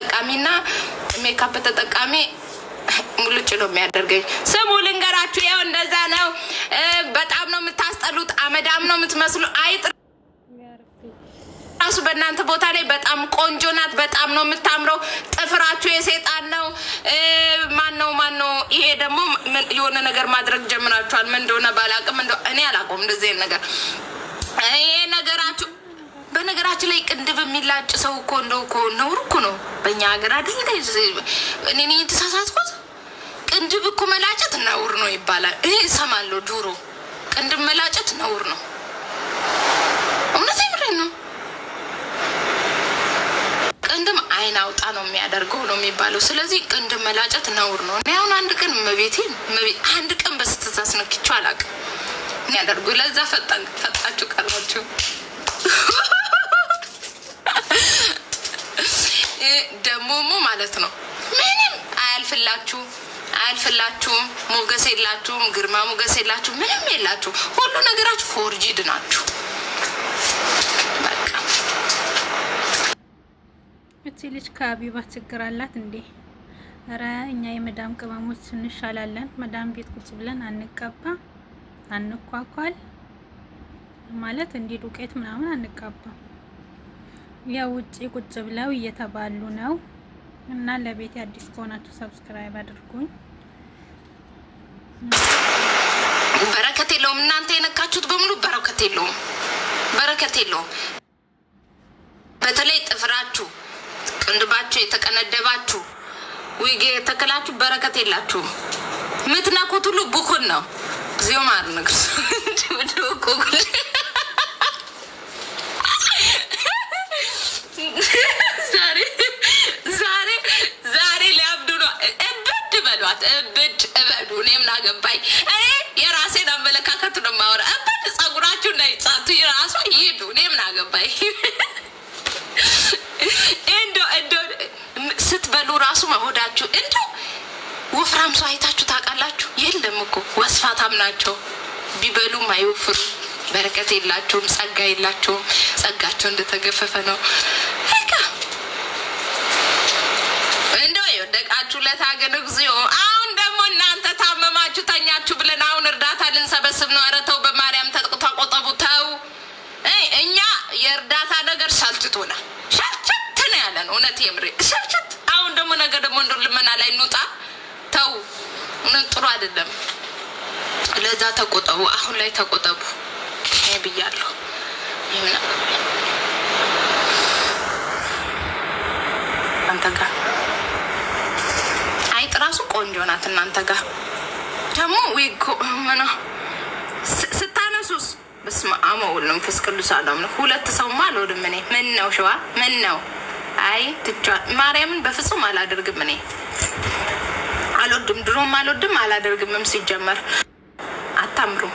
ተጠቃሚና ሜካፕ ተጠቃሚ ሙልጭ ነው የሚያደርገኝ። ስሙ ልንገራችሁ፣ ይኸው እንደዛ ነው። በጣም ነው የምታስጠሉት። አመዳም ነው የምትመስሉ። አይጥ ራሱ በእናንተ ቦታ ላይ በጣም ቆንጆ ናት። በጣም ነው የምታምረው። ጥፍራችሁ የሴጣን ነው። ማን ነው ማን ነው? ይሄ ደግሞ የሆነ ነገር ማድረግ ጀምራችኋል። ምን እንደሆነ ባላቅም፣ እኔ አላውቀውም እንደዚህ ነገር። ይሄ ነገራችሁ በነገራችን ላይ ቅንድብ የሚላጭ ሰው እኮ እንደው እኮ ነውር እኮ ነው በእኛ ሀገር አይደል? እኔ ነኝ የተሳሳትኩት? ቅንድብ እኮ መላጨት ነውር ነው ይባላል። እኔ እሰማለሁ ድሮ ቅንድብ መላጨት ነውር ነው። እውነት የምሬን ነው። ቅንድብ አይን አውጣ ነው የሚያደርገው ነው የሚባለው። ስለዚህ ቅንድብ መላጨት ነውር ነው። እኔ አሁን አንድ ቀን መቤቴን አንድ ቀን በስህተት አስነክቼው አላውቅም። ያደርጉ ለዛ ፈጣችሁ ቀራችሁ። ደሞሞ ማለት ነው ምንም አያልፍላችሁ አያልፍላችሁም። ሞገስ የላችሁም፣ ግርማ ሞገስ የላችሁ፣ ምንም የላችሁ። ሁሉ ነገራችሁ forged ናችሁ። በቃ እቺ ልጅ ከአቢባ ችግር አላት እንዴ? ኧረ እኛ የመዳም ቅመሞች እንሻላለን። መዳም ቤት ቁጭ ብለን አንቀባ፣ አንኳኳል ማለት እንዲህ ዱቄት ምናምን አንቀባም። ያው ውጪ ቁጭ ብለው እየተባሉ ነው። እና ለቤት አዲስ ከሆናችሁ subscribe አድርጉኝ። በረከት የለውም። እናንተ የነካችሁት በሙሉ በረከት የለውም፣ በረከት የለውም። በተለይ ጥፍራችሁ፣ ቅንድባችሁ የተቀነደባችሁ፣ ዊግ የተከላችሁ በረከት የላችሁም። ምትነኩት ሁሉ ቡኩን ነው። እግዚኦ ማር ንግስ ዛሬ ዛሬ ዛሬ ሊያብዱ ነው። እብድ በሏት፣ እብድ እበዱ። እኔ ምን አገባኝ? እኔ የራሴን አመለካከት ነው የማወራ። እብድ ጸጉራችሁ ነጫቱ የራሷ ይሄዱ። እኔ ምን አገባኝ? እንደው እንደው ስትበሉ ራሱ መሆዳችሁ እንደው ወፍራም ሰው አይታችሁ ታውቃላችሁ? የለም እኮ ወስፋታም ናቸው። ቢበሉም አይወፍሩም። በረከት የላቸውም፣ ጸጋ የላቸውም። ጸጋቸው እንደተገፈፈ ነው። በቃ እንደው የወደቃችሁለት አገን እግዚኦ። አሁን ደግሞ እናንተ ታመማችሁ ተኛችሁ ብለን አሁን እርዳታ ልንሰበስብ ነው። ኧረ ተው፣ በማርያም ተቆጠቡ፣ ተው። እኛ የእርዳታ ነገር ሰልችቶናል። ሰልችት ነው ያለን። እውነት የምሬ ሰልችት። አሁን ደግሞ ነገ ደግሞ እንደው ልመና ላይ እንውጣ። ተው፣ ጥሩ አይደለም። ለዛ ተቆጠቡ። አሁን ላይ ተቆጠቡ ብያለሁ። እናንተ ጋር አይጥ ራሱ ቆንጆ ናት። እናንተ ጋር ደግሞ ምና ስታነሱስ በስመ አብ ወወልድ ወመንፈስ ቅዱስ አሐዱ አምላክ። ሁለት ሰውማ አልወድም እኔ። ምን ነው ሸዋ ምን ነው? አይ ትቻ ማርያምን በፍጹም አላደርግም እኔ አልወድም፣ ድሮም አልወድም፣ አላደርግምም። ሲጀመር አታምሩም።